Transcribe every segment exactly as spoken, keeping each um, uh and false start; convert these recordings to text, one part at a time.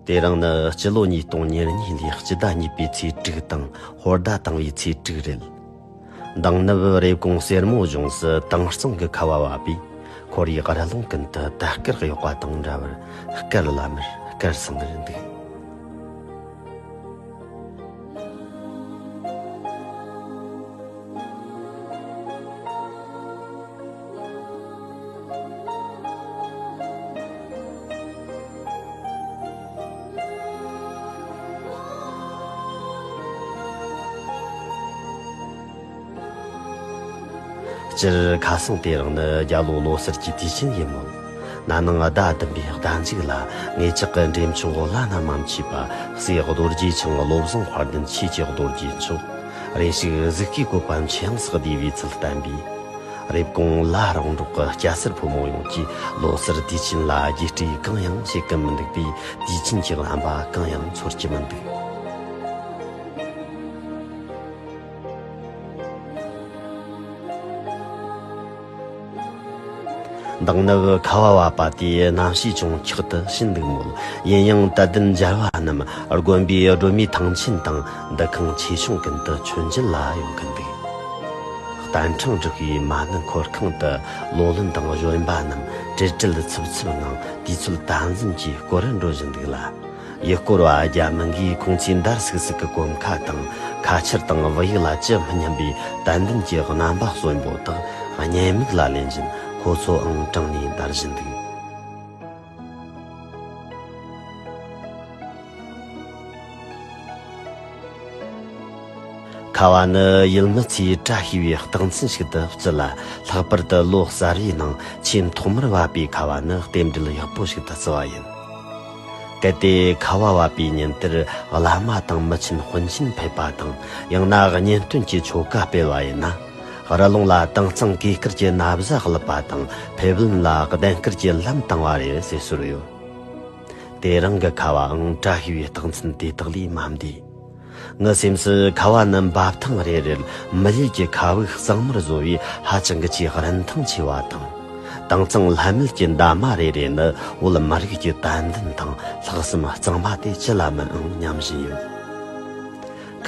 དེ་རིང་ནི་སྤྱི་ལོ་ཉིས་སྟོང་ཉེར་གཉིས་ལོའི་སྤྱི་ཟླ་གཉིས་པའི་ཚེས་དྲུག་དང་ཧོར་ཟླ་དང་བའི་ཚེས་དྲུག་རེད། འདང་ནུབ་རེབ་གོང་སེར་མོ་གཞུང་སུ་དྭངས་གཙང་གི་ཁ་བ་བབས་པས། ཁོར་ཡུག་རི་ལུང་ཀུན་ཏུ་དར་དཀར་གཡོགས་པ་དང་འདྲ་བར་དཀར་ལ་མར་དཀར་སང་ངེར་འདུག། སྤྱིར་ཁ་སང་དེ་རིང་ནི་རྒྱ་ལོ་ལོ་གསར་གྱི་དུས་ཆེན་ཡིན་མོད། ན་ནིང་ཟླ་བདུན་པའི་ཟླ་མཇུག་ལ་ངེད་ཅག་གི་འདྲེ་མཆོག་བླ་ན་མ་མཆིས་པ་སྲས་རྡོ་རྗེ་འཆང་བློ་བཟང་དཔལ་ལྡན་ཆོས་ཀྱི་རྡོ་རྗེ་མཆོག། རེ་ཞིག་གཟུགས་ཀྱི་བཀོད་པ་མཆེ་ཡང་སོགས་བསྡུས་པའི་ཚུལ་བསྟན་པས། རེབ་གོང་ལ་རོང་འབྲོག་གི་སྐྱ་སེར་ཕོ་མོ་ཡོངས་ཀྱིས་ལོ་གསར་དུས་ཆེན་ལ་རྒྱས་སྤྲོས་གང་ཡང་བྱེད་ཀྱི་མི་འདུག་པས། དུས་ཆེན་གྱི་རྣམ་པ་གང་ཡང་ཚོར་གྱི་མི་འདུག། འདང་ནུབ་ཁ་བ་བབས་པ་དེའི་གནམ་གཤིས་ཅུང་འཁྱག་ཏུ་ཕྱིན་འདུག་མོད། ཡིན་ཡང་དད་ལྡན་མཇལ་བ་རྣམས་དགོན་པའི་སྒྲོལ་མའི་ཐང་ཆེན་དང་འདུ་ཁང་ཆེ་ཆུང་ཀུན་ཏུ་མཆོད་མཇལ་ལ་ཡོང་གིན་འདུག། གཏན་ཕྲེང་འབྲུག་པའི་མ་ཎི་འཁོར་ཁང་དུ་ལོ་ལོན་དང་གཞོན་པ་རྣམས་དྲིལ་དྲིལ་འཚུབ་འཚུབ་ངང་དུས་ཚོད་དམ་འཛིན་གྱིས་སྐོར་ར་འགྲོ་བཞིན་འདུག་ལ། ཡུལ་སྐོར་བ་རྒྱ་མི་འགས་ཁོང་ཚོའི་འདར་སིག་སིག་གི་གོམ་ཁ་དང་ཁ་ཆར་དང་བུ་ཡུག་ལ་ཅི་མི་སྙམ་པའི་དད་འདུན་གྱི་རྣམ་པ་གསོན་པོ་དག་གཉེན་མིག་ལ་ལེན་བཞིན་ཁོ་ཚོའང་དྲང་ནས་འདར་བཞིན་འདུག། ཁ་བ་ནི་ཡུལ་མི་ཚོས་བཀྲ་ཤིས་པའི་རྟགས་མཚན་ཞིག་ཏུ་བརྩི་ལ། ལྷག་པར་དུ་ལོ་གསར་བའི་ནང་ཆེས་ཐོག་མར་བབས་པའི་ཁ་བ་ནི་རྟེན་འབྲེལ་ཡག་པོ་ཞིག་ཏུ་བརྩི་བ་ཡིན། གལ་ཏེ་ཁ་བ་བབས་པའི་ཉིན་དེར་བླ་མ་དང་མི་ཆེན་དཔོན་ཆེན་ཕེབས་པ་དང་། ཡང་ན་གཉེན་སྟོན་གྱི་ཆོ་ག་སྤེལ་བ་ཡིན་ན། རི་ལུང་ལ་དྭངས་གཙང་གོས་དཀར་གྱི་ན་བཟའ་བཀླུབས་པ་དང་ཕེབས་ལམ་ལ་གདན་དཀར་གྱི་ལམ་བཏིང་བ་རེད་ཟེར་སྲོལ་ཡོད། དེ་རིང་གི་ཁ་བའང་བཀྲ་ཤིས་པའི་རྟགས་མཚན་དེ་དག་ལས་མ་འདས། ངའི་སེམས་སུ་ཁ་བ་ནི་འབབ་ཐང་རེ་རེར་མི་ལུས་ཀྱི་ཁ་བུག་གཙང་མར་བཟོ་བའི་ཧ་ཅང་གི་ཆེས་རིན་ཐང་ཆེ་བ་དང་། དྭངས་གཙང་ལྷད་མེད་ཀྱི་འདབ་མ་རེ་རེ་ནི་བོད་མི་རིགས་ཀྱི་དད་འདུན་དང་ལྷག་བསམ་གཙང་མ་དེ་ཅི་ལ་མིན་ཨང་སྙམ་བཞིན་ཡོད།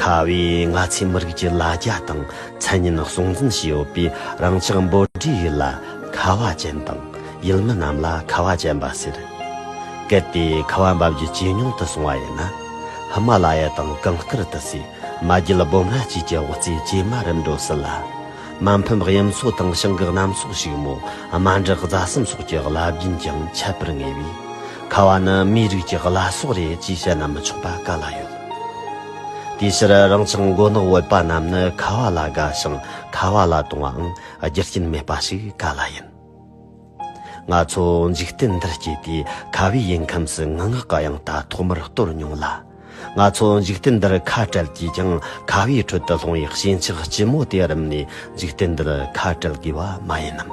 ཁ་བས་ང་ཚོའི་མི་རིགས་ཀྱི་ལ་རྒྱ་དང་མཚན་སྙན་སྲུང་འཛིན་བྱས་ཡོད་པས། རང་ཅག་འབོད་སྒྲའི་ཡུལ་ལ་ཁ་བ་ཅན་དང་ཡུལ་མི་རྣམས་ལ་ཁ་བ་ཅན་པ་ཟེར། གལ་ཏེ་ཁ་བ་འབབ་རྒྱུ་ཇེ་ཉུང་དུ་སོང་བ་ཡིན་ན། ཧི་མ་ལ་ཡ་དང་གངས་དཀར་ཏི་སེ། མ་རྒྱུད་སྦོམ་ར་བཅས་ཀྱི་དབུ་རྩེ་ཇེ་དམའ་རུ་འགྲོ་སྲིད་ལ། མ་ཕམ་གཡུ་མཚོ་དང་བྱང་གི་གནམ་མཚོ་ཕྱུག་མོ། རྨ་འབྲི་རྫ་གསུམ་སོགས་ཀྱི་རླབས་རྒྱུན་ཀྱང་ཆད་པར་ངེས་པས། ཁ་བ་ནི་མིའི་རིགས་ཀྱི་བླ་སྲོག་རེད་ཅེས་བཤད་ན་མི་ཆོག་པ་ག་ལ་ཡོད། དེའི་ཕྱིར་རང་ཅག་མགོ་ནག་བོད་པ་རྣམས་ནི་ཁ་བ་ལ་དགའ་ཞིང་ཁ་བ་ལ་དུང་བའང་རྒྱུ་རྐྱེན་མེད་པ་ཞིག་ག་ལ་ཡིན། ང་ཚོ་འཇིག་རྟེན་འདིར་སྐྱེས་ཏེ་ཁ་བའི་ཡུལ་ཁམས་སུ་ངུ་ངག་གི་དབྱངས་རྟ་ཐོག་མར་གཏོར་མྱོང་ལ། ང་ཚོ་འཇིག་རྟེན་འདིར་ཁ་བྲལ་གྱིས་ཀྱང་ཁ་བའི་ཁྲོད་དུ་ལྷུང་བའི་ཞེན་ཆགས་ལྕི་མོ་དེ་རིམ་ནས་འཇིག་རྟེན་འདིར་ཁ་བྲལ་དགོས་པ་མ་ཡིན་ནམ།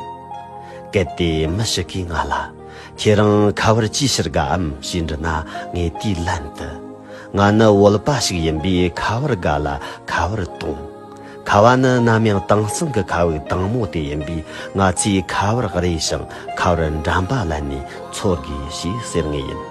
གལ་ཏེ་མི་ཞིག་གིས་ང་ལ། ཁྱེད་རང་ཁ་བར་ཅིའི་ཕྱིར་དགའ་འམ་ཞེས་འདྲི་ན། ངས་དེའི་ལན་དུ། ང་ནི་བོད་པ་ཞིག་ཡིན་པས་ཁ་བར་དགའ་ལ་ཁ་བར་དུང་། ཁ་བ་ནི་ནམ་ཡང་དྭངས་གཙང་གི་ཁ་བུག་དྭངས་མོ་དེ་ཡིན་པས། ང་ཚོས་ཁ་བར་རེ་ཞིང་ཁ་བར་འགྲམ་པ་ལེན་ནས་འཚོ་དགོས་ཞེས་ཟེར་ངེས་ཡིན།